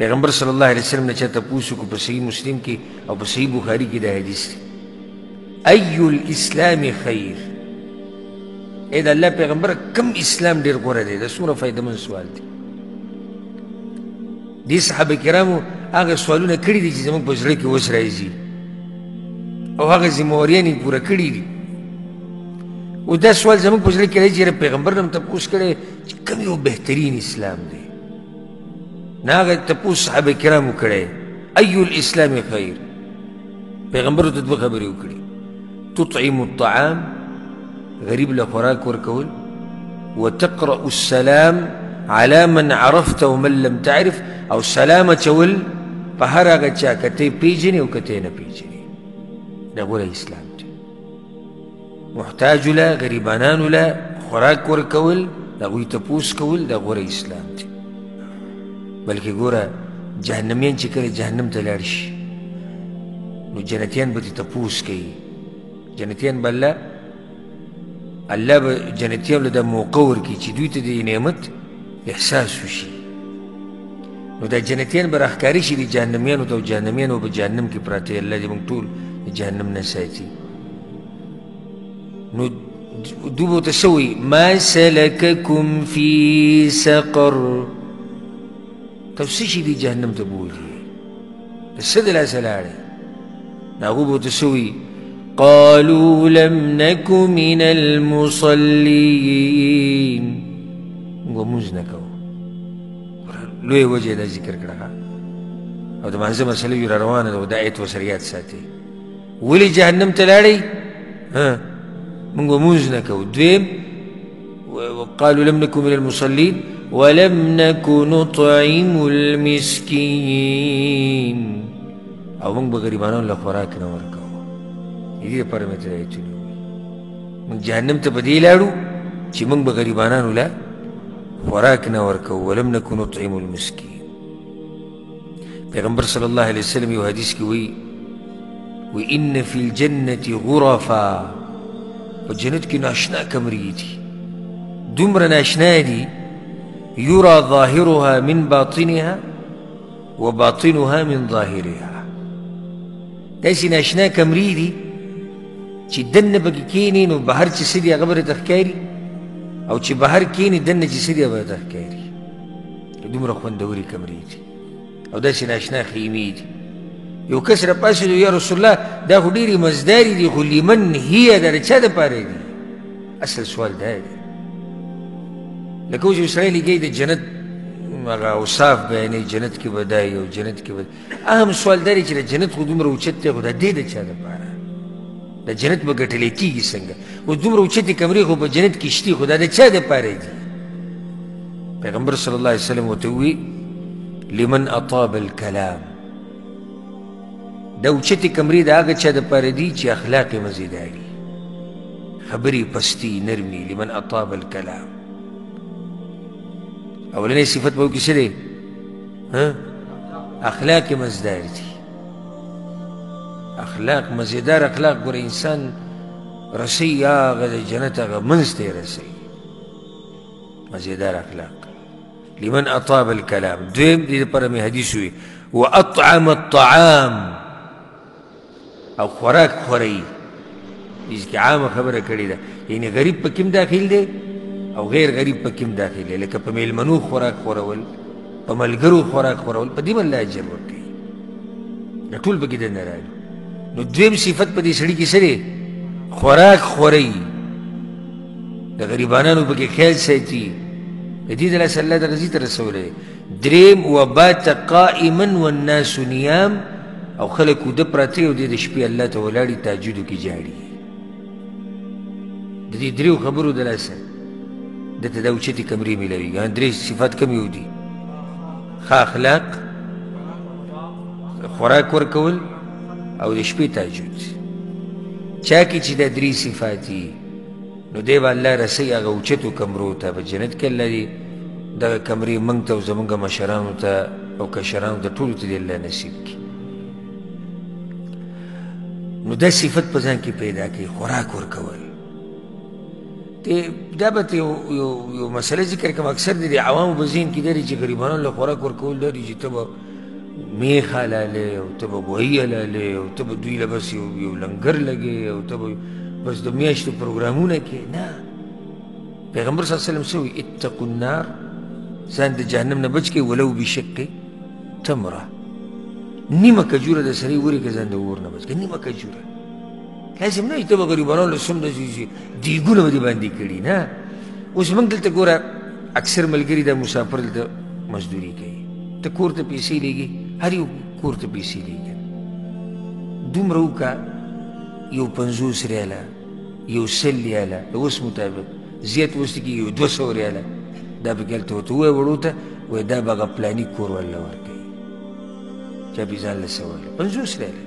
پیغمبر صلی الله علیه وسلم نه چا تپوس وکړو، په صحیح مسلم کې او په صحیح بخاري کې دا حدیث دی، ای الاسلام خیر؟ ای د الله پیغمبر کم اسلام ډېر غوره دی؟ دا څومره فایدهمند سوال دی. دې صحابه کرامو هغه سوالونه کړي دي چې زموږ په زړه کې اوس راځي، او هغه ذمهواریان یې پوره کړي دي. او دا سوال زموږ په زړه کې راځي چې پیغمبر نه هم تپوس کړی چې کوم یو بهترین اسلام دی. نه هغه تپوس صحابه کرامو کړی، ای الاسلام خیر؟ پیغمبر ورته دوه خبرې وکړې، تطعم الطعام، غریب له خوراک ورکول، وتقرأ السلام على من عرفت ومن لم تعرف، او سلام اچول په هر هغه چا که ته یې پېژنې او که ته یې نه پېژنې. دا غوره اسلام دی. محتاجو له، غریبانانو له خوراک ورکول، د هغوی تپوس کول، دا غوره اسلام دی. بلکې ګوره جهنمیان چې کله جهنم ته لاړ شي نو جنتیان به ترې تپوس کوي. جنتیان به الله به جنتیانو له دا موقع ورکړي چې دوی ته د نعمت احساس وشي. نو دا جنتیان به راښکاري شي د جهنمیانو ته، او جهنمیانو به جهنم کې پراته وي. الله دې موږ ټول د جهنم نه ساتي. نو دوی به ورته څه وایي؟ ما سلککم فی سقر، تاسو څه شي دې جهنم ته بوځي، د څه د لاسه لاړئ؟ نو هغوی به ورته څه وایي؟ قالوا لم نک من المصلین، موږ لمونځ نه کوو. لویه وجه یې دا ذکر کړه. او د لمانځه مسله یې را روانه ده، دا ایت ورسره یاد ساتئ. ولې جهنم ته لاړئ؟ موږ لمونځ نه کوو. دویم، قالوا لم نک من المصلین ولم نک نطعم المسکین، او موږ به غریبانو له خوراک نه ورکوو. د دې لپاره مې ته ایتونه وویل. موږ جهنم ته په دې لاړو چې موږ به غریبانانو له خوراک نه ورکوو. ولم نک نطعم المسکین. پیغمبر صلی الله علیه وسلم یو حدیث کې وایي، وایي ان فی الجنة غرفا، په جنت کې ناشنا کمرې دي، دومره ناشنا دي، یرا ظاهرها من باطنها وباطنها من ظاهرها. داسې ناشنا کمرې دي چې دننه پکې کښېنې نو بهر چې څه دي هغه به درته ښکاري، او چې بهر کښېنې دننه چې څه دي هغه به درته ښکاري. دومره خوندورې کمرې دي او داسې ناشنا خیمې دي. یو کس راپاڅېدو، یا رسول الله دا خو ډېرې مزدارې دي، خو لمن هي، دا د چا دپاره دي؟ اصل سوال دا دی. لکه اوس یو سړی لګوي د جنت هغه اوصاف بیانوي، جنت کې به دا وي او جنت کې به. اهم سوال دا دی چې د جنت خو دومره اوچت دی، خو دا دی د چا دپاره؟ د جنت به ګټلی کېږي څنګه؟ اوس دومره اوچتې کمرې خو په جنت کې شتي، خو دا د چا دپاره دي؟ پیغمبر صلی الله علیه وسلم ورته وویل لمن اطاب الکلام، دا اوچتې کمرې د هغه چا دپاره دي چې اخلاق یې مزېدار وي، خبرې پستي نرمي. لمن اطاب الکلام، اولنی صفت به وکړي څه دی؟ اخلاق یې مزدار دي. اخلاق مزېدار اخلاق ګوره انسان رسوي هغه د جنت هغه منځ ته یې رسوي، مزېدار اخلاق. لمن اطاب الکلام. دویم دې لپاره مې حدیث وویل واطعم الطعام، او خوراک خوري. دې کې عامه خبره کړې ده، یعنې غریب پکې هم داخل دی او غیر غریب پکې هم داخل دی. لکه په میلمنو خوراک خورول، په ملګرو خوراک خورول، په دې باندې اجر ورکوي، دا ټول پکې دننه راغلي. نو دویم صفت په دې سړي کې څه دی؟ خوراک خوري، د غریبانانو پکې خیال ساتي. د دې د لاسه الله دغه ځای ته رسولی. دریم، وبات قائما والناس نیام، او خلک وده پراته او دی د شپې الله ته ولاړي تهجدو کې ژاړي. د دې دریو خبرو د لاسه ده ته دا اوچتې کمرې میلاویږي. درې صفات کوم یو دي؟ ښه اخلاق، خوراک ورکول، او د شپې تهجد. چا کې چې دا درې صفات وي نو دی به الله رسوي هغه اوچتو کمرو ته په جنت کې. الله دې دغه کمرې موږ ته او زموږ مشرانو ته او کشرانو ته ټولو ته دې الله نصیب کړي. نو دا صفت په ځان کې پیدا کړي، خوراک ورکول. دا به ته یو مسله ذکر کړم. اکثر د دې عوامو په ذهن کې دا دي چې غریبانو له خوراک ورکول دا دي چې ته به میخ حلالې او ته به غویی حلالې او ته به دوی له بس یو لنګر لګې او ته به بس د میاشتو پروګرامونه کې. نه، پیغمبر صلی الله علیه وسلم څه وایي؟ اتقوا النار، ځان د جهنم نه بچ کړئ ولو بشق تمره. نیمه کجوره د سړي ورې که ځان د اور نه بچ کړئ، نیمه کجوره. لازم نه چې ته به غریبانو له څومره داسې دیګونه به دې باندې کړي. نه، اوس موږ دلته ګوره اکثر ملګري د مسافر دلته مزدوري کوي، ته کور ته پیسې لېږي، هر یو کور ته پیسې لېږي. دومره وکړه یو 50 ریاله، یو 100 ریاله، د اوس مطابق زیات اوس کې یو 200 ریاله، دا پکې هلته ورته ووایه وړو ته، وایي دا به هغه پلاني کور والا ورکوي، چا پې ځان له څه ویله 50 ریاله،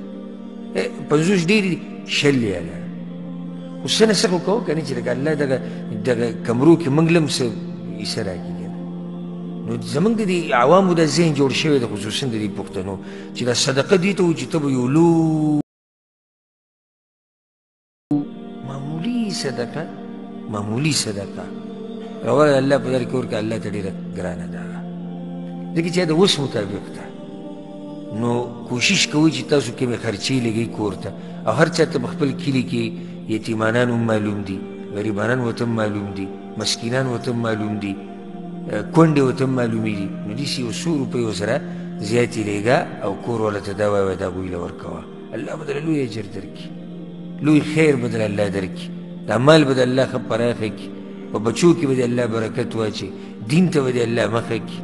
50 ډېرې دي، 20 ریاله. خو څه نه څه خو کوه که نه چې لکه الله دغه دغه کمرو کې موږ له هم څه حصه راکړي که نه. نو زموږ د دې عوامو دا ذهن جوړ شوی دی، خصوصا د دې پښتنو، چې دا صدقه دې ته وایي چې ته به یو لوی معمولي صدقه، معمولي صدقه راوړه الله په در کې ورکړه، الله ته ډېره ګرانه ده، ځکه چې د وس مطابق ده. نو کوشش کوئ چې تاسو کمې خرچې لګئ کور ته، او هر چا ته په خپل کلي کې یتیمانان هم معلوم دي، غریبانان ورته هم معلوم دي، مسکینان ورته هم معلوم دي، کونډې ورته هم معلومې دي. نو داسې یو څو روپۍ ورسره زیاتې لېږه او کور والا ته دا وایه، دا هغوی له ورکوه، الله به درله لوی اجر درکړي، لوی خیر به درله الله درکړي، دا مال به د الله ښه پراخه کړي، په بچو کې به د الله برکت واچوي، دین ته به د الله مخه کړي.